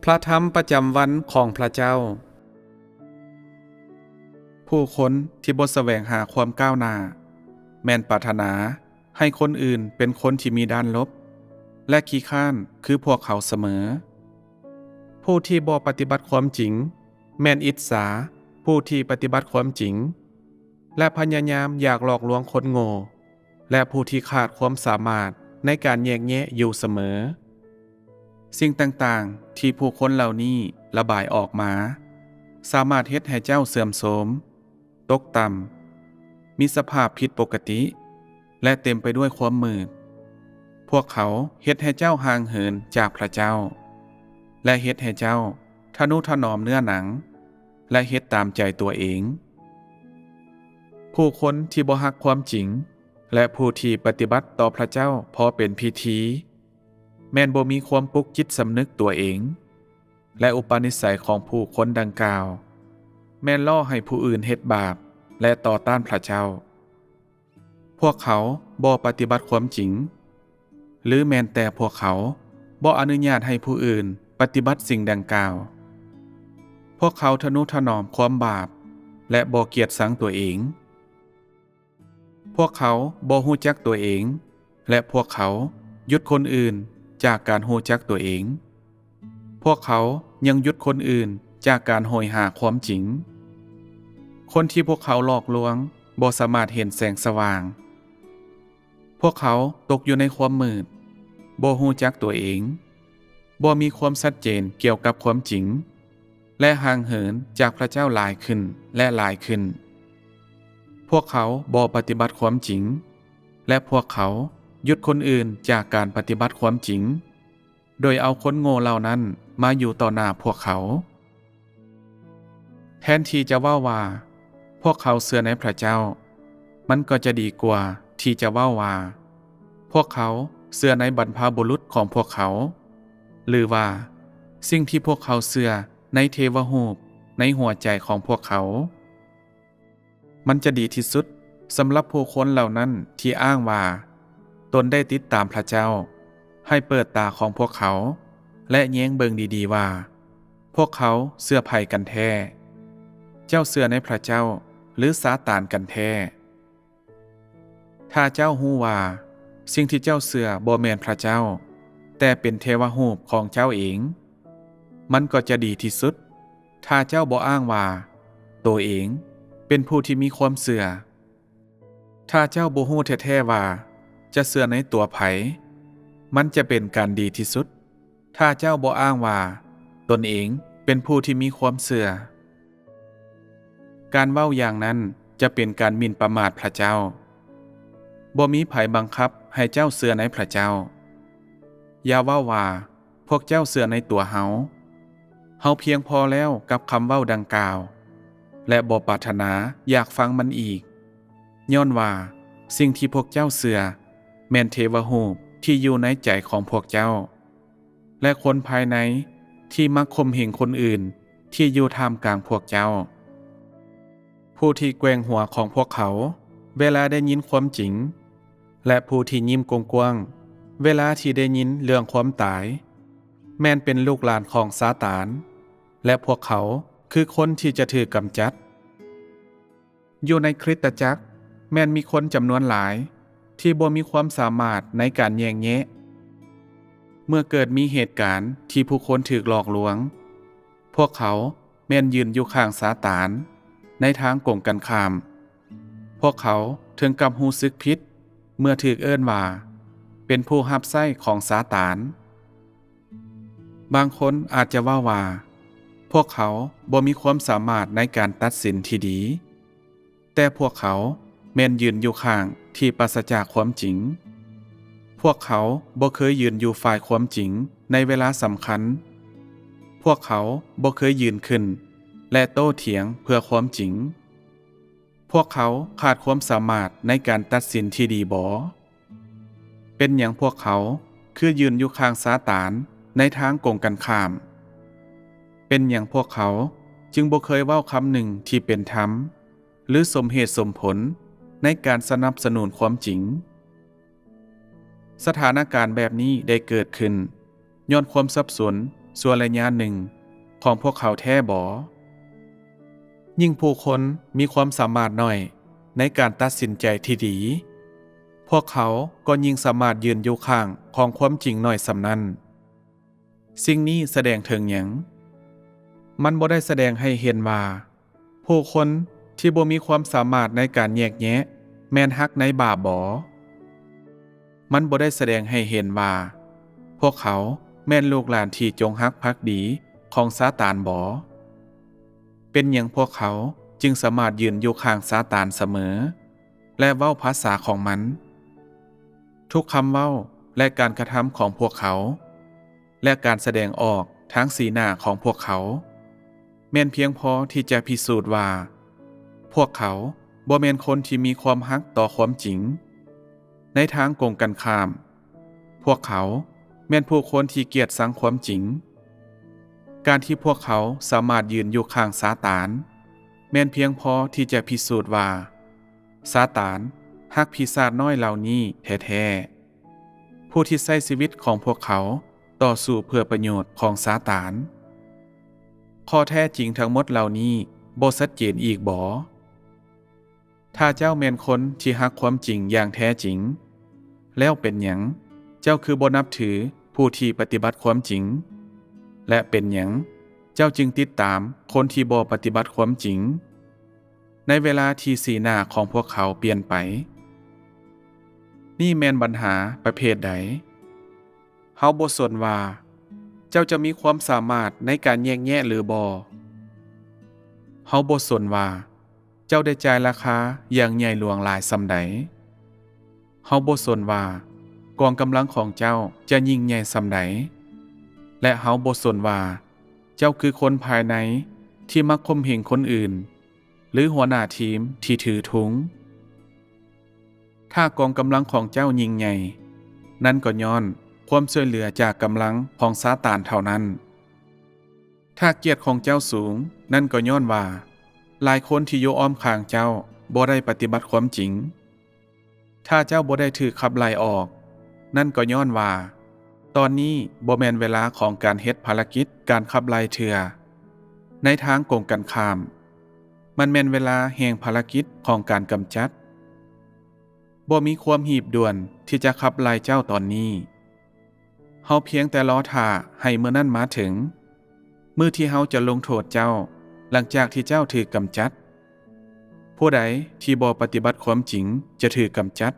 ພະທຳປະຈຳວັນຂອງພະເຈົ້າ. ຜູ້ຄົນທີ່ບໍ່ສະແຫວງຫາຄວາມກ້າວໜ້າ ແມ່ນປາດຖະໜາໃຫ້ຄົນອື່ນເປັນຄົນທີ່ມີດ້ານລົບ ແລະ ຂີ້ຄ້ານຄືພວກເຂົາສະເໝີ. ຜູ້ທີ່ບໍ່ປະຕິບັດຄວາມຈິງ ແມ່ນອິດສາຜູ້ທີ່ປະຕິບັດຄວາມຈິງ ແລະ ພະຍາຍາມຢາກຫຼອກລວງຄົນໂງ່ ແລະ ຜູ້ທີ່ຂາດຄວາມສາມາດໃນການແຍກແຍະຢູ່ສະເໝີ. ສິ່ງຕ່າງໆທີ່ຜູ້ຄົນເຫຼົ່ານີ້ລະບາຍອອກມາ ສາມາດເຮັດໃຫ້ເຈົ້າເສື່ອມໂຊມ, ຕົກຕ່ຳ, ມີສະພາບຜິດປົກກະຕິ ແລະ ເຕັມໄປດ້ວຍຄວາມມືດ. ພວກເຂົາເຮັດໃຫ້ເຈົ້າຫ່າງເຫີນຈາກພະເຈົ້າ ແລະ ເຮັດໃຫ້ເຈົ້າທະນຸຖະໜອມເນື້ອໜັງ ແລະ ເຮັດຕາມໃຈຕົວເອງ. ຜູ້ຄົນທີ່ບໍ່ຮັກຄວາມຈິງ ແລະ ຜູ້ທີ່ປະຕິບັດຕໍ່ພະເຈົ້າພໍເປັນພິທີ ແມ່ນບໍ່ມີຄວາມປຸກຈິດສຳນຶກຕົວເອງ ແລະ ອຸປະນິໄສຂອງຜູ້ຄົນດັ່ງກ່າວ ແມ່ນລໍ້ໃຫ້ຜູ້ອື່ນເຮັດບາບ ແລະ ຕໍ່ຕ້ານພະເຈົ້າ. ພວກເຂົາບໍ່ປະຕິບັດຄວາມຈິງ ຫຼື ແມ່ນແຕ່ພວກເຂົາບໍ່ອະນຸຍາດໃຫ້ຜູ້ອື່ນປະຕິບັດສິ່ງດັ່ງກ່າວ. ພວກເຂົາທະນຸຖະໜອມຄວາມບາບ ແລະ ບໍ່ກຽດຊັງຕົວເອງ. ພວກເຂົາບໍ່ຮູ້ຈັກຕົວເອງ ແລະ ພວກເຂົາຢຸດຄົນອື່ນຈາກການຮູ້ຈັກຕົວເອງ. ພວກເຂົາຍັງຢຸດຄົນອື່ນຈາກການໂຫຍຫາຄວາມຈິງ. ຄົນທີ່ພວກເຂົາຫຼອກລວງບໍ່ສາມາດເຫັນແສງສະຫວ່າງ. ພວກເຂົາຕົກຢູ່ໃນຄວາມມືດ, ບໍ່ຮູ້ຈັກຕົວເອງ, ບໍ່ມີຄວາມຊັດເຈນກ່ຽວກັບຄວາມຈິງ ແລະ ຫ່າງເຫີນຈາກພະເຈົ້າຫຼາຍຂຶ້ນ ແລະ ຫຼາຍຂຶ້ນ. ພວກເຂົາບໍ່ປະຕິບັດຄວາມຈິງ ແລະ ພວກເຂົາຢຸດຄົນອື່ນຈາກການປະຕິບັດຄວາມຈິງ ໂດຍເອົາຄົນໂງ່ເຫຼົ່ານັ້ນມາຢູ່ຕໍ່ໜ້າພວກເຂົາ. ແທນທີ່ຈະເວົ້າວ່າ ພວກເຂົາເຊື່ອໃນພະເຈົ້າ, ມັນກໍຈະດີກວ່າທີ່ຈະເວົ້າວ່າ ພວກເຂົາເຊື່ອໃນບັນພະບຸລຸດຂອງພວກເຂົາ ຫຼືວ່າ ສິ່ງທີ່ພວກເຂົາເຊື່ອໃນເທວະຮູບໃນຫົວໃຈຂອງພວກເຂົາ. ມັນຈະດີທີ່ສຸດສຳລັບຜູ້ຄົນເຫຼົ່ານັ້ນທີ່ອ້າງວ່າຕົນໄດ້ຕິດຕາມພະເຈົ້າ ໃຫ້ເປີດຕາຂອງພວກເຂົາ ແລະ ແຍງເບິ່ງດີໆວ່າ ພວກເຂົາເຊື່ອໃຜກັນແທ້? ເຈົ້າເຊື່ອໃນພະເຈົ້າ ຫຼື ຊາຕານກັນແທ້? ຖ້າເຈົ້າຮູ້ວ່າສິ່ງທີ່ເຈົ້າເຊື່ອບໍ່ແມ່ນພະເຈົ້າ, ແຕ່ເປັນເທວະຮູບຂອງເຈົ້າເອງ, ມັນກໍຈະດີທີ່ສຸດ ຖ້າເຈົ້າບໍ່ອ້າງວ່າໂຕເອງເປັນຜູ້ທີ່ມີຄວາມເຊື່ອ. ຖ້າເຈົ້າບໍ່ຮູ້ແທ້ໆວ່າຈະເຊື່ອໃນຕົວໃຜ, ມັນຈະເປັນການດີທີ່ສຸດ ຖ້າເຈົ້າບໍ່ອ້າງວ່າຕົນເອງເປັນຜູ້ທີ່ມີຄວາມເຊື່ອ. ການເວົ້າຢ່າງນັ້ນຈະເປັນການໝິ່ນປະໝາດພະເຈົ້າ. ບໍ່ມີໃຜບັງຄັບໃຫ້ເຈົ້າເຊື່ອໃນພະເຈົ້າ. ຢ່າເວົ້າວ່າ ພວກເຈົ້າເຊື່ອໃນຕົວເຮົາ. ເຮົາພຽງພໍແລ້ວກັບຄຳເວົ້າດັ່ງກ່າວ ແລະ ບໍ່ປາດຖະໜາຢາກຟັງມັນອີກ, ຍ້ອນວ່າສິ່ງທີ່ພວກເຈົ້າເຊື່ອແມ່ນເທວະຮູບທີ່ຢູ່ໃນໃຈຂອງພວກເຈົ້າ ແລະ ຄົນພາຍໃນທີ່ມັກຂົ່ມເຫັງຄົນອື່ນທີ່ຢູ່ທ່າມກາງພວກເຈົ້າ. ຜູ້ທີ່ແກວ່ງຫົວຂອງພວກເຂົາເວລາໄດ້ຍິນຄວາມຈິງ ແລະ ຜູ້ທີ່ຍິ້ມກວ້າງໆເວລາທີ່ໄດ້ຍິນເລື່ອງຄວາມຕາຍ ແມ່ນເປັນລູກຫຼານຂອງຊາຕານ ແລະ ພວກເຂົາຄືຄົນທີ່ຈະຖືກກຳຈັດ. ຢູ່ໃນຄຣິສຕະຈັກ ແມ່ນມີຄົນຈຳນວນຫຼາຍທີ່ບໍ່ມີຄວາມສາມາດໃນການແຍກແຍະ. ເມື່ອເກີດມີເຫດການທີ່ຜູ້ຄົນຖືກຫຼອກລວງ, ພວກເຂົາແມ່ນຢືນຢູ່ຂ້າງຊາຕານໃນທາງກົງກັນຂ້າມ. ພວກເຂົາເຖິງກັບຮູ້ສຶກຜິດເມື່ອຖືກເອີ້ນວ່າເປັນຜູ້ຮັບໃຊ້ຂອງຊາຕານ. ບາງຄົນອາດຈະເວົ້າວ່າ ພວກເຂົາບໍ່ມີຄວາມສາມາດໃນການຕັດສິນທີ່ດີ, ແຕ່ພວກເຂົາແມ່ນຢືນຢູ່ຂ້າງທີ່ປາສະຈາກຄວາມຈິງ. ພວກເຂົາບໍ່ເຄີຍຢືນຢູ່ຝ່າຍຄວາມຈິງໃນເວລາສຳຄັນ. ພວກເຂົາບໍ່ເຄີຍຢືນຂຶ້ນ ແລະ ໂຕ້ຖຽງເພື່ອຄວາມຈິງ. ພວກເຂົາຂາດຄວາມສາມາດໃນການຕັດສິນທີ່ດີບໍ? ເປັນຫຍັງພວກເຂົາຄືຢືນຢູ່ຂ້າງຊາຕານໃນທາງກົງກັນຂ້າມ? ເປັນຫຍັງພວກເຂົາຈຶ່ງບໍ່ເຄີຍເວົ້າຄຳໜຶ່ງທີ່ເປັນທຳ ຫຼື ສົມເຫດສົມຜົນໃນການສະໜັບສະໜູນຄວາມຈິງ? ສະຖານະການແບບນີ້ໄດ້ເກີດຂຶ້ນຍ້ອນຄວາມສັບສົນ ຊົ່ວໄລຍະໜຶ່ງຂອງພວກເຂົາແທ້ບໍ? ຍິ່ງຜູ້ຄົນມີຄວາມສາມາດໜ້ອຍໃນການຕັດສິນໃຈທີ່ດີ, ພວກເຂົາກໍຍິ່ງສາມາດຢືນຢູ່ຂ້າງຂອງຄວາມຈິງໜ້ອຍສ່ຳນັ້ນ. ສິ່ງນີ້ສະແດງເຖິງຫຍັງ? ມັນບໍ່ໄດ້ສະແດງໃຫ້ເຫັນວ່າ ຜູ້ຄົນທີ່ບໍ່ມີຄວາມສາມາດໃນການແຍກແຍະແມ່ນຮັກໃນບາບບໍ? ມັນບໍ່ໄດ້ສະແດງໃຫ້ເຫັນວ່າ ພວກເຂົາແມ່ນລູກຫຼານທີ່ຈົງຮັກພັກດີຂອງຊາຕານບໍ? ເປັນຫຍັງພວກເຂົາຈຶ່ງສາມາດຢືນຢູ່ຂ້າງຊາຕານສະເໝີ ແລະ ເວົ້າພາສາຂອງມັນ? ທຸກຄຳເວົ້າ ແລະ ການກະທຳຂອງພວກເຂົາ ແລະ ການສະແດງອອກທາງສີໜ້າຂອງພວກເຂົາ ແມ່ນພຽງພໍທີ່ຈະພິສູດວ່າ ພວກເຂົາບໍ່ແມ່ນຄົນທີ່ມີຄວາມຮັກຕໍ່ຄວາມຈິງ. ໃນທາງກົງກັນຂ້າມ, ພວກເຂົາແມ່ນຜູ້ຄົນທີ່ກຽດຊັງຄວາມຈິງ. ການທີ່ພວກເຂົາສາມາດຢືນຢູ່ຂ້າງຊາຕານ ແມ່ນພຽງພໍທີ່ຈະພິສູດວ່າ ຊາຕານຮັກປີສາດນ້ອຍເຫຼົ່ານີ້ແທ້ໆ, ຜູ້ທີ່ໃຊ້ຊີວິດຂອງພວກເຂົາຕໍ່ສູ້ເພື່ອປະໂຫຍດຂອງຊາຕານ. ຂໍ້ແທ້ຈິງທັງໝົດເຫຼົ່ານີ້ບໍ່ຊັດເຈນອີກບໍ? ຖ້າເຈົ້າແມ່ນຄົນທີ່ຮັກຄວາມຈິງຢ່າງແທ້ຈິງ, ແລ້ວເປັນຫຍັງເຈົ້າຄືບໍ່ນັບຖືຜູ້ທີ່ປະຕິບັດຄວາມຈິງ? ແລະ ເປັນຫຍັງເຈົ້າຈຶ່ງຕິດຕາມຄົນທີ່ບໍ່ປະຕິບັດຄວາມຈິງ ໃນເວລາທີ່ສີໜ້າຂອງພວກເຂົາປ່ຽນໄປ? ນີ້ແມ່ນບັນຫາປະເພດໃດ? ເຮົາບໍ່ສົນວ່າເຈົ້າຈະມີຄວາມສາມາດໃນການແຍກແຍະຫຼືບໍ່. ເຮົາບໍ່ສົນວ່າເຈົ້າໄດ້ຈ່າຍລາຄາຢ່າງໃຫຍ່ຫຼວງຫຼາຍສ່ຳໃດ. ເຮົາບໍ່ສົນວ່າກອງກຳລັງຂອງເຈົ້າຈະຍິ່ງໃຫຍ່ສ່ຳໃດ. ແລະ ເຮົາບໍ່ສົນວ່າເຈົ້າຄືຄົນພາຍໃນທີ່ມັກຂົ່ມເຫງຄົນອື່ນ ຫຼື ຫົວໜ້າທີມທີ່ຖືທຸງ. ຖ້າກອງກຳລັງຂອງເຈົ້າຍິ່ງໃຫຍ່, ນັ້ນກໍຍ້ອນຄວາມຊ່ວຍເຫຼືອຈາກກຳລັງຂອງຊາຕານເທົ່ານັ້ນ. ຖ້າກຽດຂອງເຈົ້າສູງ, ນັ້ນກໍຍ້ອນວ່າຫຼາຍຄົນທີ່ຢູ່ອ້ອມຂ້າງເຈົ້າບໍ່ໄດ້ປະຕິບັດຄວາມຈິງ. ຖ້າເຈົ້າບໍ່ໄດ້ຖືກຂັບໄລ່ອອກ, ນັ້ນກໍຍ້ອນວ່າຕອນນີ້ບໍ່ແມ່ນເວລາຂອງການເຮັດພາລະກິດການຂັບໄລ່ເທື່ອ. ໃນທາງກົງກັນຂ້າມ, ມັນແມ່ນເວລາແຫ່ງພາລະກິດຂອງການກຳຈັດ. ບໍ່ມີຄວາມຮີບດ່ວນທີ່ຈະຂັບໄລ່ເຈົ້າຕອນນີ້. ເຮົາພຽງແຕ່ລໍຖ້າໃຫ້ມື້ນັ້ນມາເຖິງ, ມື້ທີ່ເຮົາຈະລົງໂທດເຈົ້າຫຼັງຈາກທີ່ເຈົ້າຖືກກຳຈັດ. ຜູ້ໃດທີ່ບໍ່ປະຕິບັດຄວາມຈິງຈະຖືກກຳຈັດ